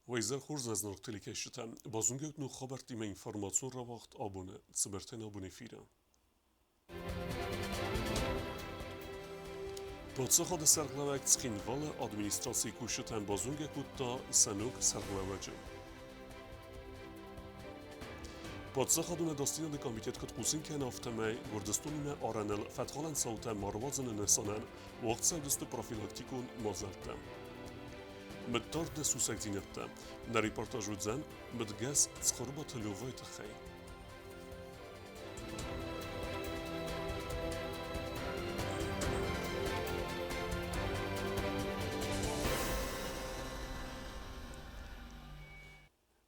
Уӕ изӕр хорз, нӕ зынаргъ телекӕсджытӕ! Базонгӕ ног хабӕрттимӕ информацион рауагъд абоны Цыбыртӕн абон эфиры. Паддзахады сӕргълӕууӕг Цхинвалы администрацийы кусджытӕн базонгӕ кодта сӕ ног сӕргълӕууӕджы. Паддзахадон ӕдасдзинады комитет куыд хъусын кӕны, афтӕмӕй Гуырдзыстонимӕ арӕныл фӕткхалӕн цаутӕ ма руадзыны нысанӕн уагъд цӕудзысты профилактикон мадзӕлттӕ. Мыддарды сусӕгдзинӕдтӕ. Нӕ репортаж уыдзӕн мыдгӕс Цхуырбаты Лёвайы тыххӕй.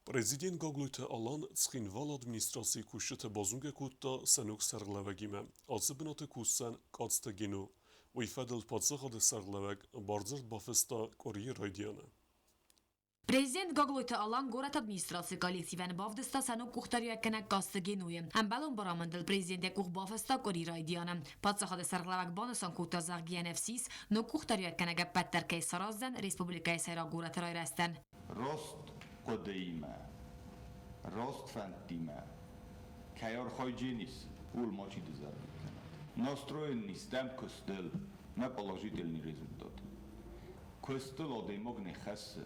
Президент Гаглойты Алан Цхинвалы администрацийы кусджыты базонгӕ кодта сӕ ног сӕргълӕууӕгимӕ. Ацы бынаты кусдзӕн Къадзты Гено. Уый фӕдыл паддзахады сӕргълӕууӕг бардзырд бафыста къуырийы райдианы. Президент Гаглойты Алан горӕты администрацийы коллективӕн бавдыста сӕ ног къухдариуӕггӕнӕг Къадзты Генойы. Ӕмбӕлон барамындыл президент йӕ къух бафыста къуыри райдианы. Паддзахады сӕргълӕууӕг банысан кодта, зӕгъгӕ, ӕнӕфсис ног къухдариуӕггӕнӕг ӕппӕт дӕр кӕй сараздзӕн республикӕйы сӕйраг горӕты райрӕзтӕн. Рост хъуыдыимӕ, рост фӕндтимӕ кӕй архайджын ис, ууыл мачи дызӕрдыг кӕнӕд. Настроен не стӕм куыстыл, нӕ положительный результат. Куыстыл адӕймаг не хӕссы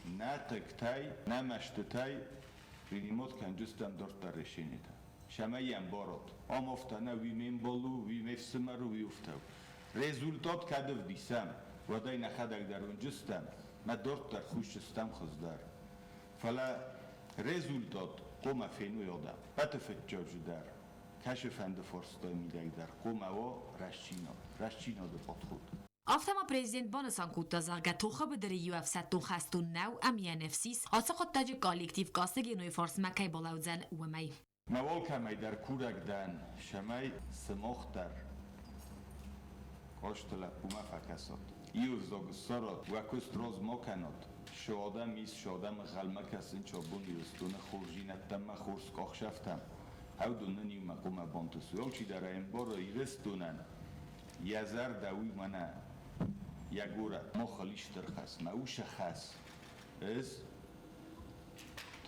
нӕ хъыгтӕй, нӕ мӕстытӕй, принимать кӕнджыстӕм дарддӕр решениетӕ. Цӕмӕй йӕ ӕмбарат, ам афтӕ нӕ, уый ме мбал у, уый ме фсымӕр у, уый афтӕ у. Результат кӕд ӕвдисӕм, уӕд ӕй нӕхӕдӕг дӕр уынджыстӕм, мӕ дарддӕр хъусджыстӕм хуыздӕр. Фӕлӕ результат хъуамӕ феной адӕм. Ӕппӕты фыццаджы дӕр, кӕцыфӕнды фарстайы мидӕг дӕр хъуамӕ уа рӕстдзинад, рӕстдзинады подход. Афтӕ ма президент банысан кодта, зӕгъгӕ, тохы быдыры иу ӕфсӕддон хӕстон нӕу ӕмӕ йӕ ныфс ис, ацы хъуыддаджы коллектив Къацты Генойы фарсмӕ кӕй балӕудзӕн, уымӕй. Мӕ алкӕмӕй дӕр курӕг дӕн, цӕмӕй сымах дӕр Къосты лӕппумӕ фӕкӕсат. Иу ӕвзаг ссарат, уӕ куыст раз ма кӕнат. Цы адӕм ис, цы адӕм ӕнхъӕлмӕ кӕсынц абон Ирыстоны хорздзинӕдтӕм мӕ хорз къахсӕфтӕм, уыдон нын иумӕ хъуамӕ бантысой. Алчидӕр ӕй ӕмбары, Ирыстонӕн йӕ зӕрдӕ уый мӕнӕ йӕ горӕт. Махыл ис стыр хӕс, мӕ усы хӕс. Ӕз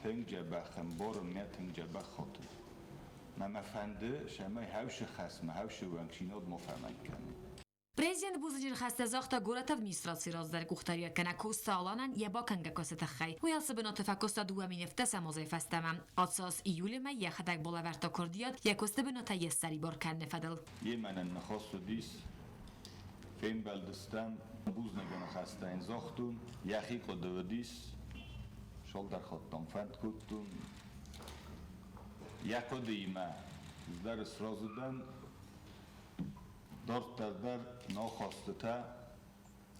тынг дзӕбӕх ӕмбарын, мӕ тынг дзӕбӕх хатын. Мӕ мӕ фӕнды, цӕмӕй хӕусы хӕс мӕ хӕусы уӕнгсинад ма фӕмӕнг кӕнон. Президент бузныджы ныхӕстӕ загъта горӕты администрацийы раздӕры къухдариуӕггӕнӕг Коста Аланӕн йӕ бакӕнгӕ куысты тыххӕй. Уый ацы бынаты фӕкуыста 2017 азӕй фӕстӕмӕ. Ацы аз июлы мӕй йӕхӕдӕг балӕвӕрдта куырдиат йӕ куысты бынатӕй йе ссӕрибар кӕныны фӕдыл. Йемӕ нын ныхас уыдис, фембӕлдыстӕм, бузныгы ныхӕстӕ йын загътон, йӕхи хъуыды уыдис, цалдӕр хаттӕн фӕнд кодтон. Йӕ хъуыдыимӕ дӕр сразы дӕн, Дарддӕр дӕр нӕ хӕстытӕ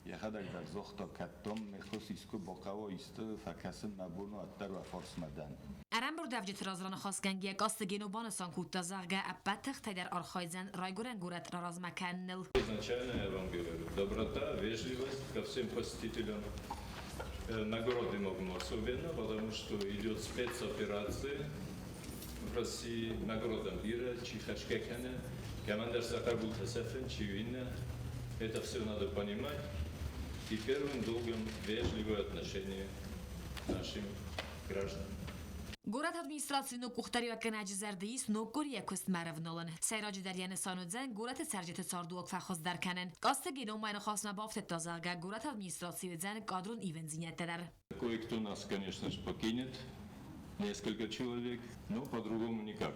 йӕхӕдӕг дӕр загъта, кӕд дам ме ххуыс искуы бахъӕуа исты, фӕкӕсын мӕ бон у, ӕддӕр уӕ фарсмӕ дӕн. Ӕрӕмбырдуӕвджыты раз раныхасгӕнгӕ Къацты Гено банысан кодта, зӕгъгӕ, ӕппӕт тыхтӕй дӕр архайдзӕн райгуырӕн горӕт раразмӕ кӕныныл. Изначально я вам говорю, доброта, вежливость ко всем посетителям. На городе могу особенно, потому что идет спецоперация в России, на городом бирӕ, чи хӕсгӕ кӕны, кӕмӕндӕр сӕ хъӕбултӕ сӕфын, чи иннӕ. Это все надо понимать. И первым долгом вежливое отношение к нашим гражданам. Горӕты администрацийы ног къухдариуӕггӕнӕджы зӕрды ис ног къуырийӕ куыстмӕ ӕрӕвналын. Сӕйраджыдӕр йӕ нысан уыдзӕн горӕты цӕрджыты цардуаг фӕхуыздӕр кӕнын. Къацты Гено ма ныхасмӕ бафтыдта, зӕгъгӕ, горӕты администрацийы уыдзӕн кадрон ивындзинӕдтӕ дӕр. Кое-кто нас, конечно же, покинет, несколько человек, но по-другому никак.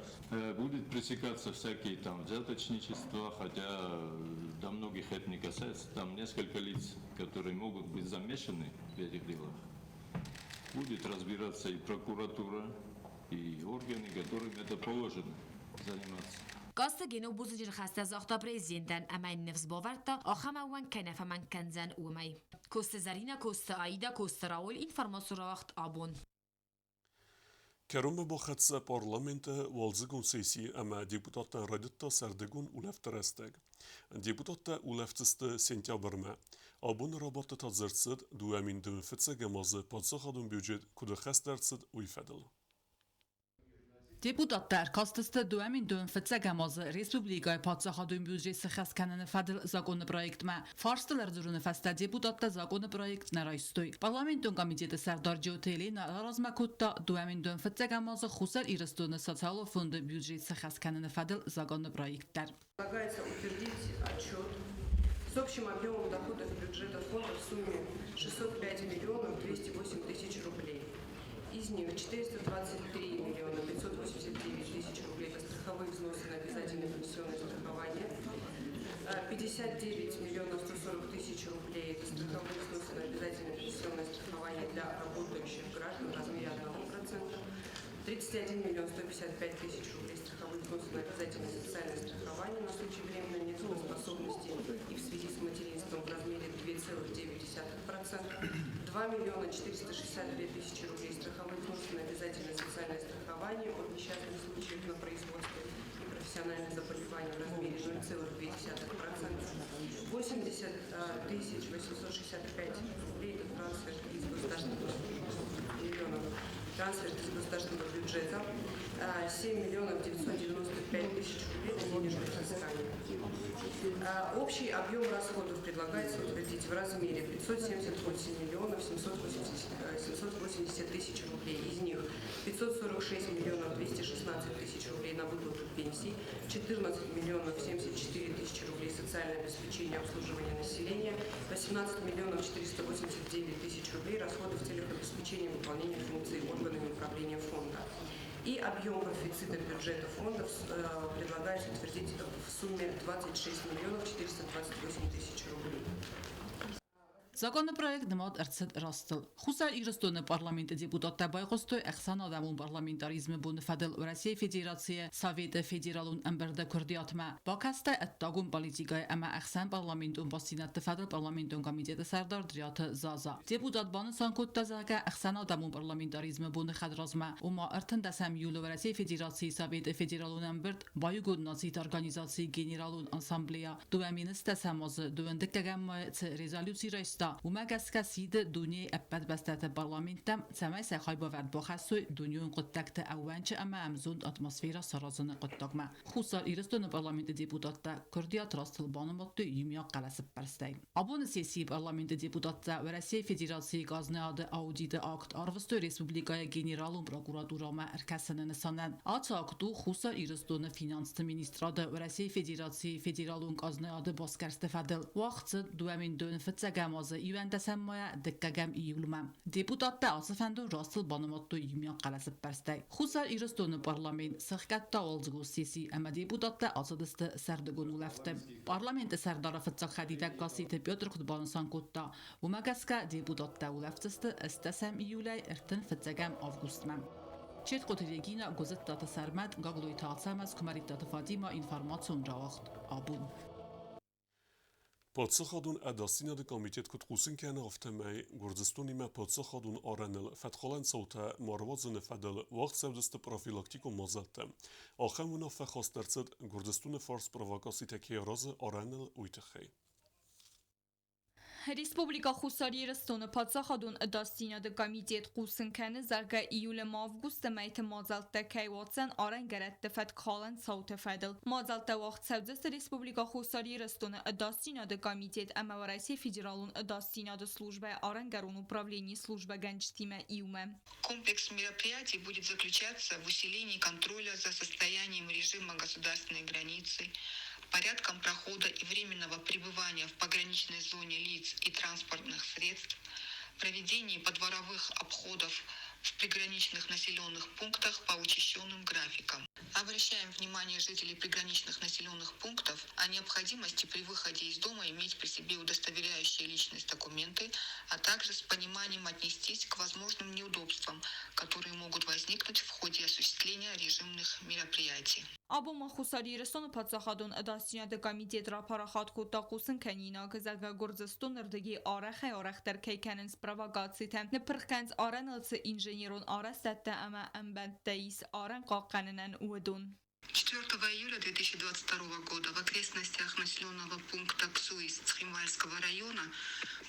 Будет пресекаться всякие там взяточничества, хотя до многих это не касается. Там несколько лиц, которые могут быть замешаны в этих делах. Будет разбираться и прокуратура, и органы, которым это положено заниматься. Къацты Гено бузныджы ныхӕстӕ загъта президентӕн ӕмӕ йын ныфс бавӕрдта, ахӕм ӕууӕнк кӕй нӕ фӕмӕнг кӕндзӕн, уымӕй. Коцты Зӕринӕ, Коцты Аидӕ, Коцты Рауль информацион рауагъд абон. Кӕронмӕ бахӕццӕ парламенты уалдзыгон сесси ӕмӕ депутаттӕн райдыдта сӕрдыгон улӕфты рӕстӕг. Депутаттӕ улӕфдзысты сентябрмӕ. Абоны рабадты та дзырд цыд, 2025 азы паддзахадон бюджет куыд ӕххӕст ӕрцыд, уый фӕдыл. Депутаттӕ ӕркастысты 2025 азы республикӕйы паддзахадон бюджет сыххӕст кӕныны фӕдыл законы проектмӕ. Фарстыл ӕрдзурыны фӕстӕ депутаттӕ законы проект нӕ райстой. Парламентон комитеты сӕрдар Джиоты Елена раразмӕ кодта 2025 азы Хуссар Ирыстоны социалон фонды бюджет сыххӕст кӕныны фӕдыл законы проект дӕр. Предлагается утвердить отчет с общим объемом доходов бюджета фонда в сумме 605 миллионов 208 тысяч рублей. Из них 423 миллиона 589 тысяч рублей – это страховые взносы на обязательное пенсионное страхование, 59 миллионов 140 тысяч рублей – это страховые взносы на обязательное пенсионное страхование для работающих граждан в размере 1%, 31 миллион 155 тысяч рублей страховые взносы на обязательное социальное страхование на случай временной нетрудоспособности и в связи с материнством в размере 2,9%, 2 миллиона 462 тысячи рублей страховые взносы на обязательное социальное страхование от несчастных случаев на производстве и профессиональных заболеваний в размере 0,2%, 80 865 рублей – это трансфер из государственного миллионов трансфер из государственного бюджета, 7 миллионов 995 тысяч рублей на денежное взыскание. Общий объем расходов предлагается утвердить в размере 578 миллионов 780 тысяч рублей. Из них 546 миллионов 216 тысяч рублей на выплату пенсий, 14 миллионов 74 тысячи рублей социальное обеспечение обслуживания населения, 18 миллионов 489 тысяч рублей расходы в целях обеспечения выполнения функций органами управления фонда. И объем профицита бюджета фонда предлагается утвердить в сумме 26 миллионов 428 тысяч рублей. Законопроект нымад ӕрцыд растыл. Хуссар Ирыстоны парламенты депутаттӕ байхъуыстой ӕхсӕнадӕмон парламентаризмы боны фӕдыл Уӕрӕсейы Федерацийы Советы Федералон ӕмбырды куырдиатмӕ. Бакастӕй ӕддагон политикӕйы ӕмӕ ӕхсӕнпарламентон бастдзинӕдты фӕдыл парламентон комитеты сӕрдар Дриаты Заза. Депутат банысан кодта, зӕгъгӕ, ӕхсӕнадӕмон парламентаризмы боны хӕдразмӕ, ома 13 июлы Уӕрӕсейы Федерацийы Советы Федералон ӕмбырд Баиугонд Нациты Организацийы Генералон Ассамблея 2010 азы дыууӕндыккӕгӕм мӕйы цы резолюци райста, уымӕ гӕсгӕ сиды дунейы ӕппӕт бӕстӕты парламенттӕм, цӕмӕй сӕ хайбавӕрд бахӕссой дунеон хъуыддӕгты ӕууӕнчы ӕмӕ ӕмзонд атмосферӕ саразыны хъуыддагмӕ. Хуссар Ирыстоны парламенты депутаттӕ куырдиат растыл банымадтой иумиаг хъӕлӕсыппӕрстӕй. Абоны сессийы парламенты депутаттӕ Уӕрӕсейы Федерацийы казнӕады аудиты акт арвыстой республикӕйы генералон прокуратурӕмӕ ӕркӕсыны нысанӕн. Ацы акт у Хуссар Ирыстоны финансты министрады Уӕрӕсейы Федерацийы федералон казнӕады басгӕрсты фӕдыл. Уагъд цыд 2005 азы иуӕндӕсӕм майӕ дыккӕгӕм июлмӕ. Депутаттӕ ацы фӕндон растыл банымадтой иумиаг хъӕлӕсыппӕрстӕй. Хуссар Ирыстоны парламент сӕхгӕдта уалдзыгон сесси ӕмӕ депутаттӕ ацыдысты сӕрдыгон улӕфты. Парламенты сӕрдары фыццаг хӕдивӕг Гасситы Петр куыд банысан кодта, уымӕ гӕсгӕ депутаттӕ улӕфдзысты 8 июлӕй 35 августмӕ. Четкъоты Регина, Гуызыттаты Сӕрмӕт, Гаглойты Ацӕмӕз, Куымӕридтаты Фатимӕ, информацион рауагъд Абон. Паддзахадон ӕдасдзинады комитет куыд хъусын кӕны, афтӕмӕй Гуырдзыстонимӕ паддзахадон арӕныл фӕткхалӕн цаутӕ ма руадзыны фӕдыл уагъд цӕудзысты профилактикон мадзӕлттӕ. Ахӕм уынаффӕ хаст ӕрцыд, Гуырдзыстоны фарс провокацитӕ кӕй аразы арӕныл, уый тыххӕй. Республикӕ Хуссар Ирыстоны Паддзахадон ӕдасдзинады комитет хъусын кӕны, зӕгъгӕ, июлы ӕмӕ августы мӕйты мадзӕлттӕ кӕй уадздзӕн арӕнгӕрӕтты фӕткхалӕн цауты фӕдыл. Мадзӕлттӕ уагъд цӕудзысты Республикӕ Хуссар Ирыстоны Ӕдасдзинады комитет ӕмӕ Уӕрӕсейы Федералон ӕдасдзинады службӕйы арӕнгӕрон управленийы службӕгӕнджытимӕ иумӕ. Комплекс мероприятий будет заключаться в усилении контроля за состоянием режима государственной границы, порядком прохода и временного пребывания в пограничной зоне лиц и транспортных средств, проведении подворовых обходов в приграничных населенных пунктах по учащенным графикам. Обращаем внимание жителей приграничных населенных пунктов о необходимости при выходе из дома иметь при себе удостоверяющие личность документы, а также с пониманием отнестись к возможным неудобствам, которые могут возникнуть в ходе осуществления режимных мероприятий. Абон ма Хуссар Ирыстоны Паддзахадон ӕдасдзинады комитет рапарахат кодта хъусынкӕнинаг, зӕгъгӕ, Гуырдзыстоны рдыгӕй арӕхӕй-арӕхдӕр кӕй кӕнынц провокацитӕ, ныппырх кӕнынц арӕныл цы инженерон арӕзтӕдтӕ ӕмӕ ӕмбӕндтӕ ис арӕн хъахъхъӕнынӕн, уыдон. 4 июля 2022 года в окрестностях населенного пункта Ксуис Цхинвальского района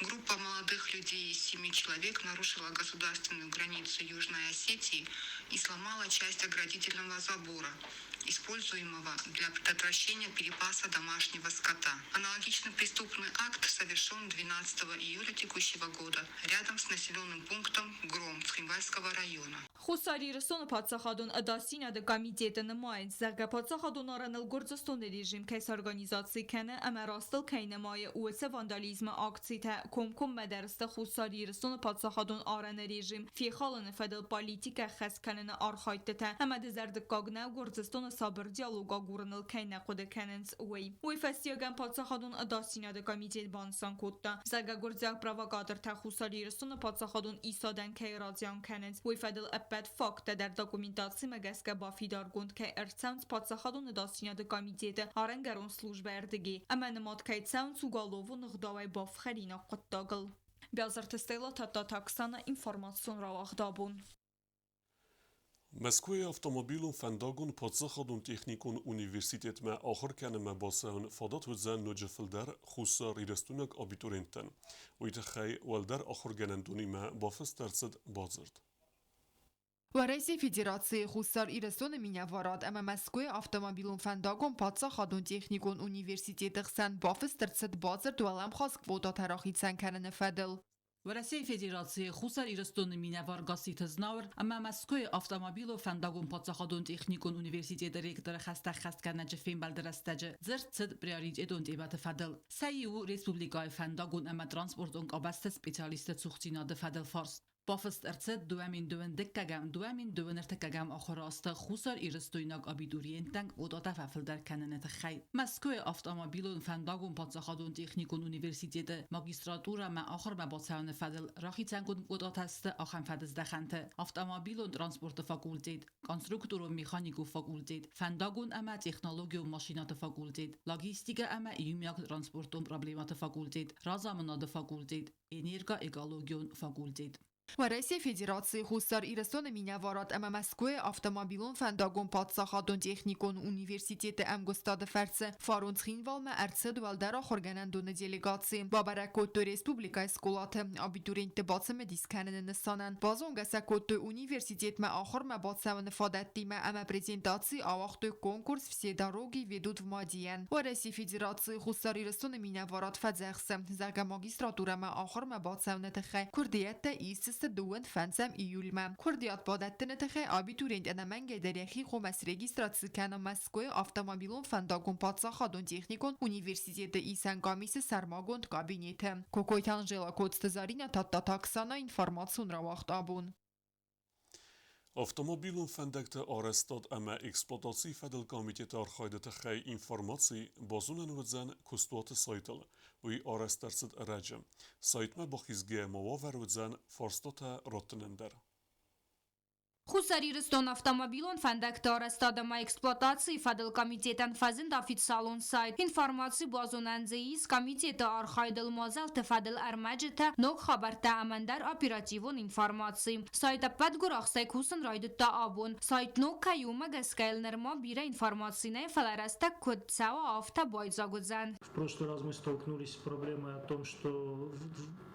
группа молодых людей из семи человек нарушила государственную границу Южной Осетии и сломала часть оградительного забора, используемого для предотвращения перепаса домашнего скота. Аналогичный преступный акт совершен 12 июля текущего года рядом с населенным пунктом Гром Цхинвальского района. Хуссар Ирыстоны паддзахадон ӕдасдзинады комитеты нымайынц, зӕгъгӕ, паддзахадон арӕныл Гуырдзыстоны режим кӕй сорганизаци кӕны ӕмӕ растыл кӕй нымайы, уыцы вандализмы акцитӕ комкоммӕдӕр сты Хуссар Ирыстоны паддзахадон арӕны режим фехалыны фӕдыл политикӕ ӕххӕст кӕныны архайдтытӕ ӕмӕ дызӕрдыггаг нӕу Гуырдзыстоны сабыр диалог агурыныл кӕй нӕ хъуыды кӕнынц, уый. Уый фӕстиуӕгӕн паддзахадон ӕдасдзинады комитет банысан кодта, зӕгъгӕ, гуырдзиаг провокатортӕ Хуссар Ирыстоны паддзахадон исадӕн кӕй разиан кӕнынц, уый фӕдыл ӕппӕт факттӕ дӕр документацимӕ гӕсгӕ бафидаргонд кӕй ӕрцӕуынц паддзахадон ӕдасдзинады комитеты арӕнгӕрон службӕйы ӕрдыгӕй ӕмӕ нымад кӕй цӕуынц уголовон ӕгъдауӕй бафхӕринаг хъуыддагыл. Биазырты Стелла Тадтаты Оксана информацион рауагъд абон. Мӕскуыйы автомобилон фӕндагон паддзахадон техникон университетмӕ ахуыр кӕнынмӕ бацӕуын фадат уыдзӕн ноджы фылдӕр хуссарирыстойнаг абитуриенттӕн. Уый тыххӕй уӕлдӕр ахуыргӕнӕндонимӕ бафыст ӕрцыд бадзырд. Уӕрӕсейы Федерацийы Хуссар Ирыстоны минӕварад ӕмӕ Мӕскуыйы автомобилон фӕндагон паддзахадон техникон университеты хсӕн бафыст ӕрцыд бадзырд уӕлӕмхас квотатӕ рахицӕн кӕныны фӕдыл. Уӕрӕсейы Федерацийы Хуссар Ирыстоны минӕвар Гасситы Знауыр ӕмӕ Мӕскуыйы автомобилон фӕндагон паддзахадон техникон университеты ректоры хӕстӕххӕстгӕнӕджы фембӕлды рӕстӕджы дзырд цыд приоритетон темӕты фӕдыл. Сӕ иу у республикӕйы фӕндагон ӕмӕ транспортон къабӕзты специалистты цухдзинады фӕдыл фарст. Бафыст ӕрцыд 2012-ӕм 2023-ӕм ахуыры азты хуссар-ирыстойнаг абитуриенттӕн квотатӕ фӕфылдӕр кӕныны тыххӕй. Мӕскуыйы автомобилон фӕндагон паддзахадон техникон университеты магистратурӕмӕ ахуырмӕ бацӕуыны фӕдыл рахицӕнгонд квотатӕ сты ахӕм фӕдыздӕхӕнты: автомобилон транспорты факультет, конструкторон-механикон факультет, фӕндагон ӕмӕ технологион машинӕты факультет, логистикӕ ӕмӕ иумиаг транспортон проблемӕты факультет, разамынады факультет, энергоэкологион факультет. Уӕрӕсейы Федерацийы Хуссар Ирыстоны минӕварад ӕмӕ Мӕскуыйы автомобилон фӕндагон паддзахадон техникон университеты ӕмгуыстады фӕрцы фарон Цхинвалмӕ ӕрцыд уӕлдӕр ахуыргӕнӕндоны делегаци. Бабӕрӕг кодтой республикӕйы скъолаты абитуриентты бацымыдис кӕныны нысанӕн. Базонгӕ сӕ кодтой университетмӕ ахуырмӕ бацӕуыны фадӕттимӕ ӕмӕ презентаци ауагътой конкурс «Все дороги ведут в Мадийӕн». Уӕрӕсейы Федерацийы Хуссар Ирыстоны минӕварад фӕдзӕхсы, зӕгъгӕ, магистратурӕмӕ ахуырмӕ бацӕуыны тыххӕй куырдиӕттӕ исдзысты дыууын фӕндзӕм июльмӕ. Куырдиат бадӕттыны тыххӕй абитуриент ӕнӕмӕнгӕй дӕр йӕхи хъомӕ срегистраци кӕна Мӕскуыйы автомобилон фӕндагон паддзахадон техникон университеты исӕн къамисы сӕрмагонд кабинеты. Кокойты Анжела, Коцты Заринӕ, Тадтаты Оксана, информацион рауагъд абон. Автомобилон фӕндӕгты арӕзтад ӕмӕ эксплуатацийы фӕдыл комитеты архайды тыххӕй информаци базонӕн уыдзӕн куыстуаты сайтыл. Уый арӕзт ӕрцыд ӕрӕджы. Сайтмӕ бахизгӕйӕ ма уавӕр уыдзӕн фарстатӕ раттынӕн дӕр. Хуссар Ирыстон автомобилон фӕндӕгты арӕзтад ӕмӕ эксплуатацийы фӕдыл комитетӕн фӕзынд официалон сайт. Информаци базонӕн дзы ис комитеты архайдыл мадзӕлтты фӕдыл ӕрмӕджытӕ, ног хабӕрттӕ ӕмӕ ӕндӕр оперативон информаци. Сайт ӕппӕт гуырахстӕй кусын райдыдта абон. Сайт ног кӕй у, уымӕ гӕсгӕ йыл нырма бирӕ информаци нӕй, фӕлӕ рӕстӕг куыд цӕуа, афтӕ байдзаг уыдзӕн. В прошлый раз мы столкнулись с проблемой о том, что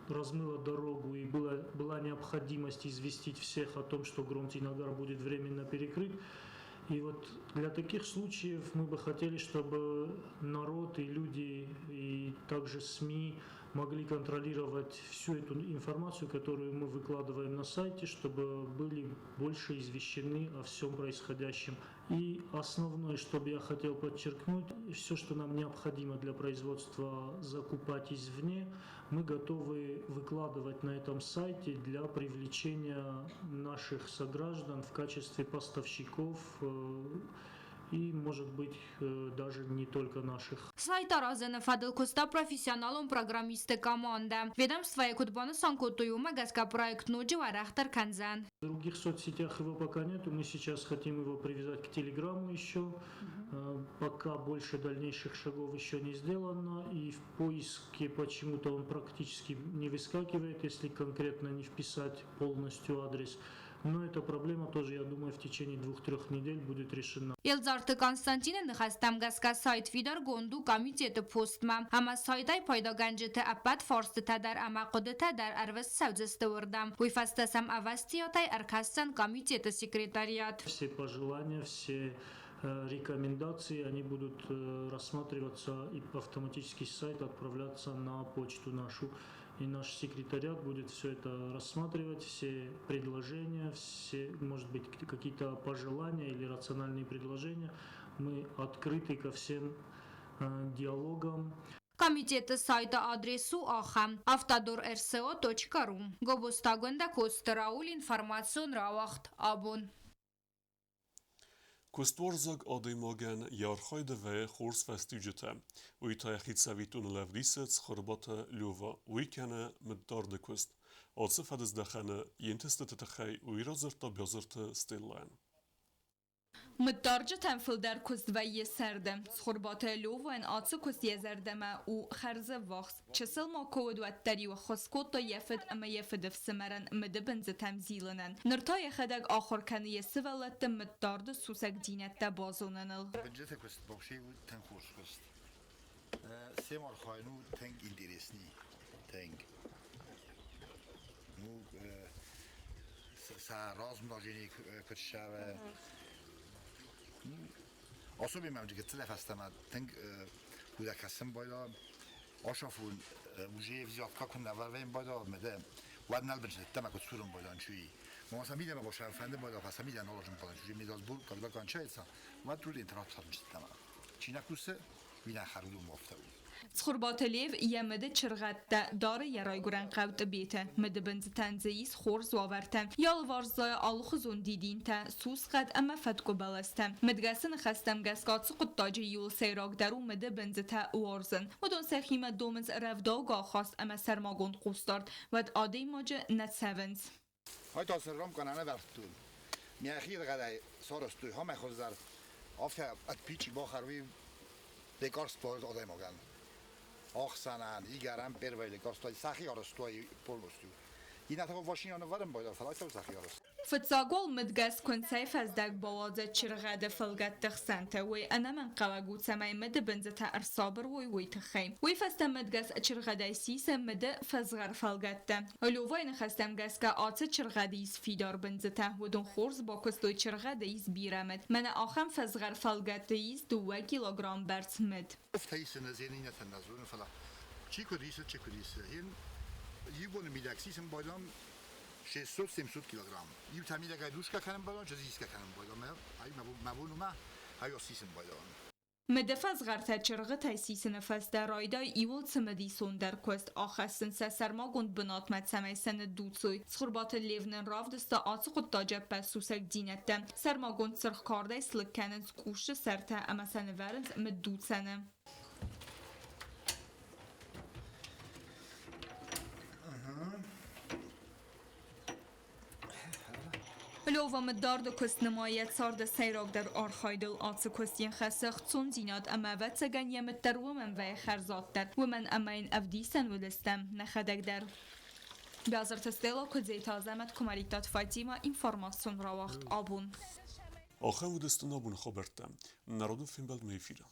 размыло дорогу и была необходимость известить всех о том, что Гром-Тинагар будет временно перекрыт. И вот для таких случаев мы бы хотели, чтобы народ и люди, и также СМИ могли контролировать всю эту информацию, которую мы выкладываем на сайте, чтобы были больше извещены о всем происходящем. И основное, что бы я хотел подчеркнуть, все, что нам необходимо для производства закупать извне, мы готовы выкладывать на этом сайте для привлечения наших сограждан в качестве поставщиков и, может быть, даже не только наших. Сайт аразыны фӕдыл куыста профессионалон программистты командӕ. Ведомствойы куыд банысан кодтой, уымӕ гӕсгӕ проект ноджы уӕрӕхдӕр кӕндзӕн. В других соцсетях его пока нет, мы сейчас хотим его привязать к Телеграмму еще. Пока больше дальнейших шагов еще не сделано, и в поиске почему-то он практически не выскакивает, если конкретно не вписать полностью адрес. Но эта проблема тоже, я думаю, в течение 2-3 недель будет решена. Елдзарты Константины ныхӕстӕм гӕсгӕ сайт фидаргонд у комитеты постмӕ, ӕмӕ сайтӕй пайдагӕнджыты ӕппӕт фарстытӕ дӕр ӕмӕ хъуыдытӕ дӕр ӕрвыст цӕудзысты уырдӕм. Уый фӕстӕ сӕм ӕвӕстиатӕй ӕркӕсдзӕн комитеты секретариат. Все пожелания, все рекомендации, они будут рассматриваться и автоматически с сайта отправляться на почту нашу. И наш секретариат будет все это рассматривать, все предложения, все, может быть, какие-то пожелания или рациональные предложения. Мы открыты ко всем диалогам. Комитеты сайты адрес у ахӕм: avtador.rso.ru. Гобозты Агуындӕ, Коцты Рауль, информацион рауагъд Абон. Куыстуарзаг адӕймагӕн йӕ архайды вӕййы хорз фӕстиуджытӕ. Уый та йӕхи цӕвиттоныл ӕвдисы Цхуырбаты Лёва. Уый кӕны мыддарды куыст. Ацы фӕдыздӕхӕны йе нтыстыты тыххӕй уый радзырдта Бязырты Стеллайӕн. Мыддарджытӕн фылдӕр куыст вӕййы сӕрды. Цхуырбаты Лёвайӕн ацы куыст йӕ зӕрдӕмӕ у хӕрзӕввахс. Чысыл ма куы уыд, уӕддӕр-иу ӕххуыс кодта йӕ фыд ӕмӕ йӕ фыдыфсымӕрӕн мыдыбындзытӕм зилынӕн. Ныр та йӕхӕдӕг ахуыр кӕны йӕ сывӕллӕтты мыддарды сусӕгдзинӕдтӕ базоныныл. Бынджыты куыст вообще у тынг хорз куыст. Сем архайын у тынг интересный, тынг. Ну, сӕ размножение куыд ссӕуы. Особенно гыццылӕй фӕстӕмӕ тынг худӕгхӕссӕн байда. Ашафун уже взятка куы нӕ вӕрвӕйын байда, мӕдӕ уӕд нал бынчыдта, мӕ куыд сурын байдан чуи. Ма самида ма бошар фӕнды байда, фасамида наложим байдан чуи. Медазбур, когда кончается, уӕд тут интернат сарынчыдта. Чи нӕ кусы, уый нӕ хӕрдум афтӕ у. Цхуырбаты Лев йӕ мыды чыргъӕдтӕ дары йӕ райгуырӕн хъӕу Тъбеты. Мыдыбындзытӕн дзы ис хорз уавӕртӕ. Йӕ алыварс зайы алыхуызон дидинтӕ, сусхъӕд ӕмӕ фӕткъуы бӕлӕстӕ. Мыдгӕсы ныхӕстӕм гӕсгӕ ацы хъуыддаджы иууыл сӕйрагдӕр у мыдыбындзытӕ уарзын. Уыдон сӕхимӕ домынц рӕвдаугӕ ахаст ӕмӕ сӕрмагонд хъусдард, уӕд адӕймаджы нӕ цӕвынц. Айтасыр рамкан ӕнӕвӕрдтон. Мӕхи сарӕзтой хамӕхуыздӕр, афтӕ ӕдпичи бахӕр, уый лекарство адӕймагӕн. Ахсӕнӕн, игӕрӕн первое лекарство, сӕхи арӕзтой полностью. Иннӕтӕ машина нывӕрын байдал, фӕлӕ айтау сӕхи арӕзт. Фыццаг уал мыдгӕс куынцӕй фӕздӕг бауадзӕд чыргъӕды фӕлгӕтты хсӕнты. Уый ӕнӕмӕнгхъӕуӕг у, цӕмӕй мыдыбындзытӕ ӕрсабыр уой, уый тыххӕй. Уый фӕстӕ мыдгӕс чыргъӕдӕй сисы мыды фӕзгъӕр фӕлгӕттӕ. Лёвайы ныхӕстӕм гӕсгӕ ацы чыргъӕды ис фидар бындзытӕ. Уыдон хорз бакуыстой, чыргъӕды ис бирӕ мыд. Мӕнӕ ахӕм фӕзгъӕр фӕлгӕтты ис 2 килограмм бӕрц мыд. Афтӕ исын ӕз иннӕтӕн нӕ дзурын, фӕлӕ чи куыд исы, чи куыд исы. Йын иу боны мидӕг сисын байдам 600-700 килограмм. Иу та мидӕгӕй душка кӕнын байдам, чи зискӕ кӕнын байдам. Ай мӕ бон у мӕ, ай сисын байдам. Мыды фӕзгъӕртӕ чыргъытӕй сисыны фӕстӕ райдай иууыл цымыдисондӕр куыст: ахӕссын сӕ сӕрмагонд бынатмӕ, цӕмӕй сӕ ныддуцой. Цхуырбаты Лев нын равдыста ацы хъуыддаджы ӕппӕт сусӕгдзинӕдтӕ. Сӕрмагонд цыргъ кардӕй слыг кӕнынц къусты сӕртӕ ӕмӕ сӕ нывӕрынц мыддуцӕны. Лёва мыддарды куыст нымайы йӕ царды сӕйрагдӕр архайдыл. Ацы куыст йын хӕссы ӕхцондзинад ӕмӕ, ӕвӕццӕгӕн, йӕ мыд дӕр уымӕн вӕййы хӕрзаддӕр, уымӕн ӕмӕ йын ӕвдисӕн уыдыстӕм нӕхӕдӕг дӕр. Бязырты Стелла, Куыдзеты Азӕмӕт, Куымӕридтаты Фатимӕ, информацион рауагъд Абон. Ахӕм уыдысты нӕ абоны хабӕрттӕ. Народон фембӕлдмӕ эфиры.